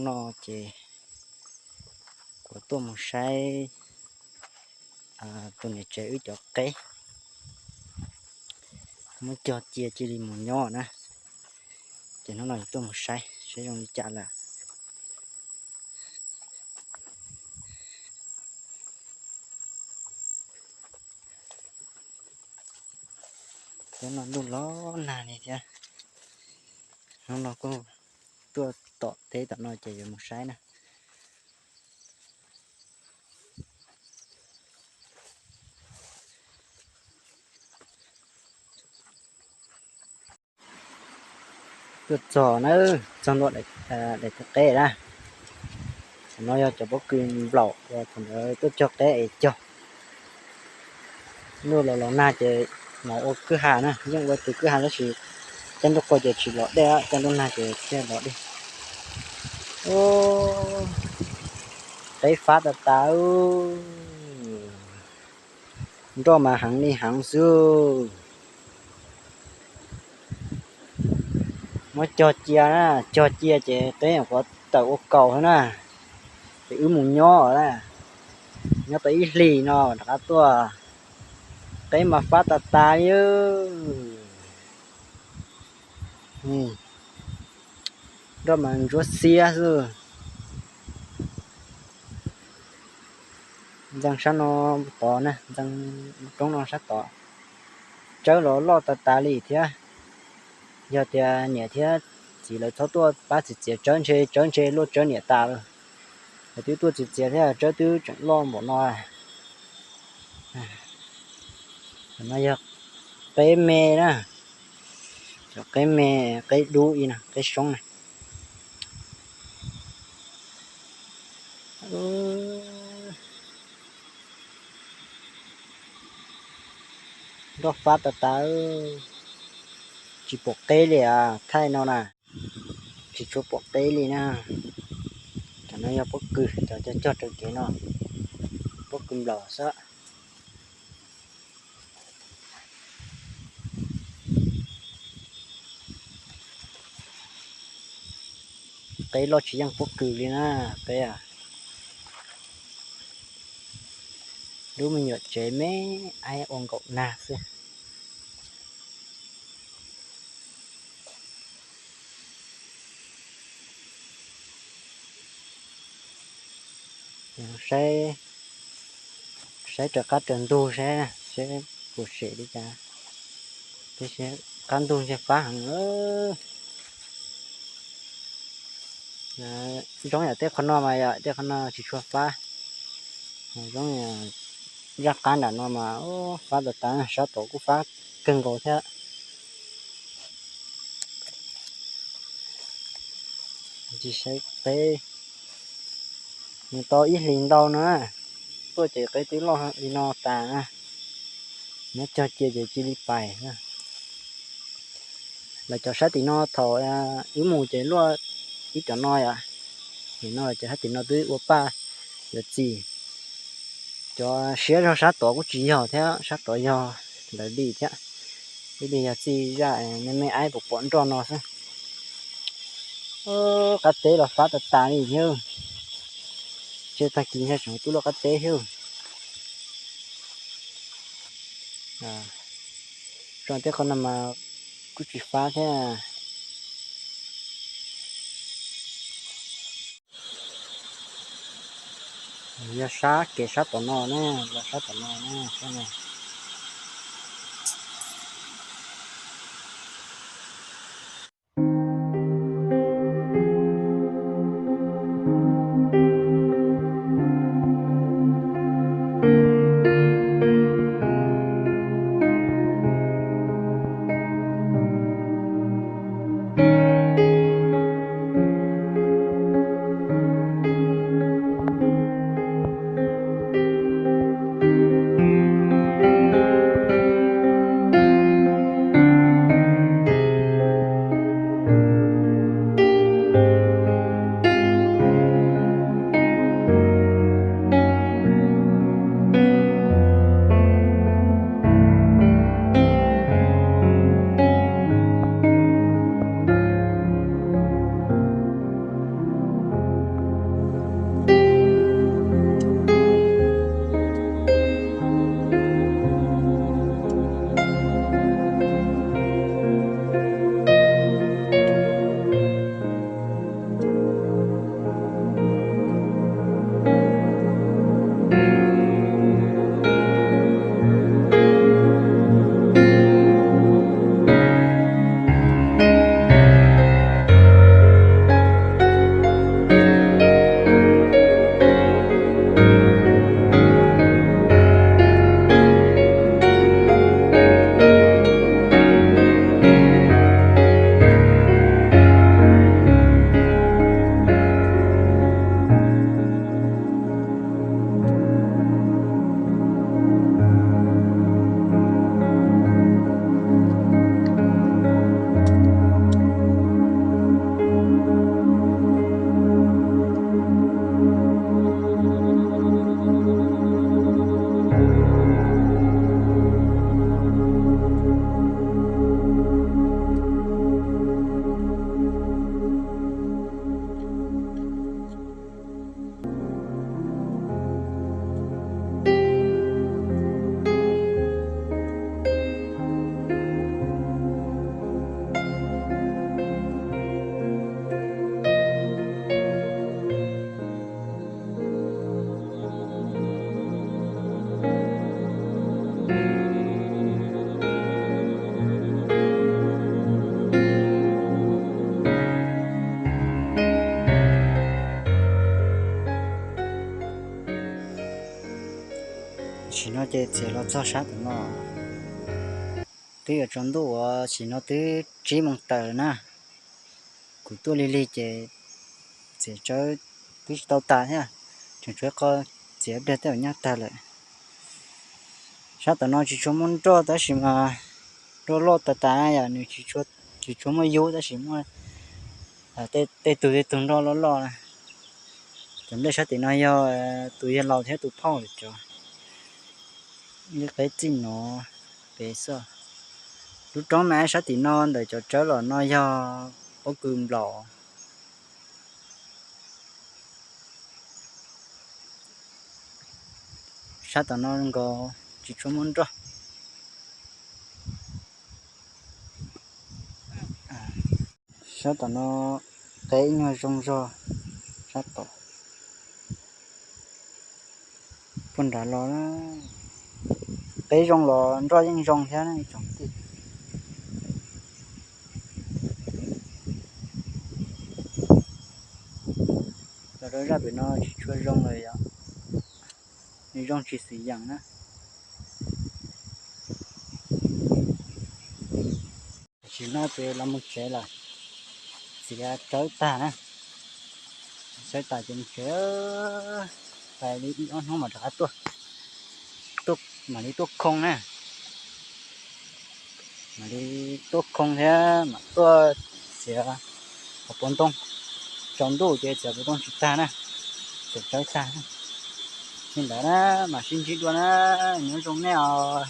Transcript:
No ces kuv tuaj mus saib tus niam tsev wb cov qeb, muab cog cia cia li mus nyob na. Ces hnub no tuaj mus saib saib zoo li cas lawm. Cov no ntuj los nag li thiab. Hnub no kuj tuaj tom teb tom no ces yuav mus saib na. Tuaj txog na, txog ntua daim qeb na. Thaum no yog cov pob kws nplaum uas thaum ntawd tuaj cog qeb es cog. Ntuj los los nag ces mam ua kwj ha na, yeej ua tus kwj ha tab sis caij ntuj qhua ces tsis los dej, caij ntuj nag ces thiaj los dej. Qeb fab tas tas, nroj mas heev li heev xwb. Muab cog cia na, cog cia ces qeb nyuam qhuav tawm ua kaus xwb na. Ces wb mus nyob na, nyob tau ib hlis no rov qab tuaj, qeb mas fab tas tas li. Nroj mas ntsuab xiab xwb. Ntxeev sab no tod na, ntxeev roob no sab tod, tsawb los loj tas tas li thiab. Yog tias niam thiab txiv lawv txhob tuaj pab txiav txiav tsawb ntshe tsawb ntshe luaj tsawb niam tas lawm. Lawv twb tuaj txiav txiav thiab tsawb twb tseem loj npaum no. No yog qeb me na, cov qeb me, qeb dub ib no, qeb soob na. Nroj fab tas tas, tsis pom qeb li as, thaij no na, tsis tshua pom qeb li na. Cov no yog pob kws, cov cog cog raws kev no, pob kws nplaum xwb. Qeb loj tsis yeej pob kws li na, qeb a. Lub me nyuam tsev me aib ua nkaum nag xwb. Saib, saib raws qab raws ntug saib, saib puas sem li cas. Tab sis qab ntug ntshe fab heev. Zoo yam tej qhov no mas yog tej qhov no tsis tshua fab. Zoo zaj qab nram no mas fab tas tas, sab tod kuj fab kawg nkaus thiab. Tsis saib qeb, nws tau ib hlis ntau no, tuaj ces qeb twb loj li no tas. Nyob cog cia ces cia li pais. Lawv cov sab tim no thaum wb mus ces luaj ib cov no yom, nim no cov sab tim no twb ua paj yuav txi. Cov siab zog sab tod kuj tsis yog thiab, sab tod yog lawv li thiab. Ib li yog txi zaj me me aib puas pom nroj no xwb. Qab teb los fab tas tas li thiab. Tseg tag kis ntshe tseem tuaj luaj qab teb thiab. Zoo tej qhov no mas kuj tsis fab thiab. Yog sab kev sab tom no ne, los sab tom no ne, sab no. Sim no ces txiav los txog sab tom no, twb yuav tsaus ntuj uas sim no twb tsib moos tawm lawm na. Kuv tuaj lig lig ces txiav tsawb twb tsis tau tas thiab, tseem tshuav qho txiav pliag tej uas nyab tag lawm. Sab tom no tsis tshua muaj nroj tab sis mas nroj loj tas tas yom, nws tsis tshua muaj yub tab sis muaj tej tug tej tug nroj loj loj na. Cov nplej sab tim no yog tus yawg laus thiab tus phauj lawm cov, ib qeb txij no pem xwb. Lub roob mas sab tim no ntawm cov tsawb los no yog pob kws nplaum. Sab tom no nkaus tsis tshua muaj nroj. Sab tom no qeb ib nyuag zoo zog sab tom puag nrad los. Qeb zoo los nroj yeej zoo thiab ib tsoom kwv tij. Los rau zaj pem no tsis tshua zoo lawm yom, nws zoo tsis xwm yeem na. Tam sim no ces los mus tsev lawm, txiav tsawb tag na, tsawb tas ces mus tsev, pais li ib ob hnub mam rov qab tuaj, mam li tuaj khoo na, mam li tuaj khoo thiab mam tuaj txiav qhov puav ntoo, tsaus ntuj ces txiav puav ntoo tsis tag na, txiav tsawb tag. Li ntawd na, mam sib ntsib dua na, nyob zoo nej os.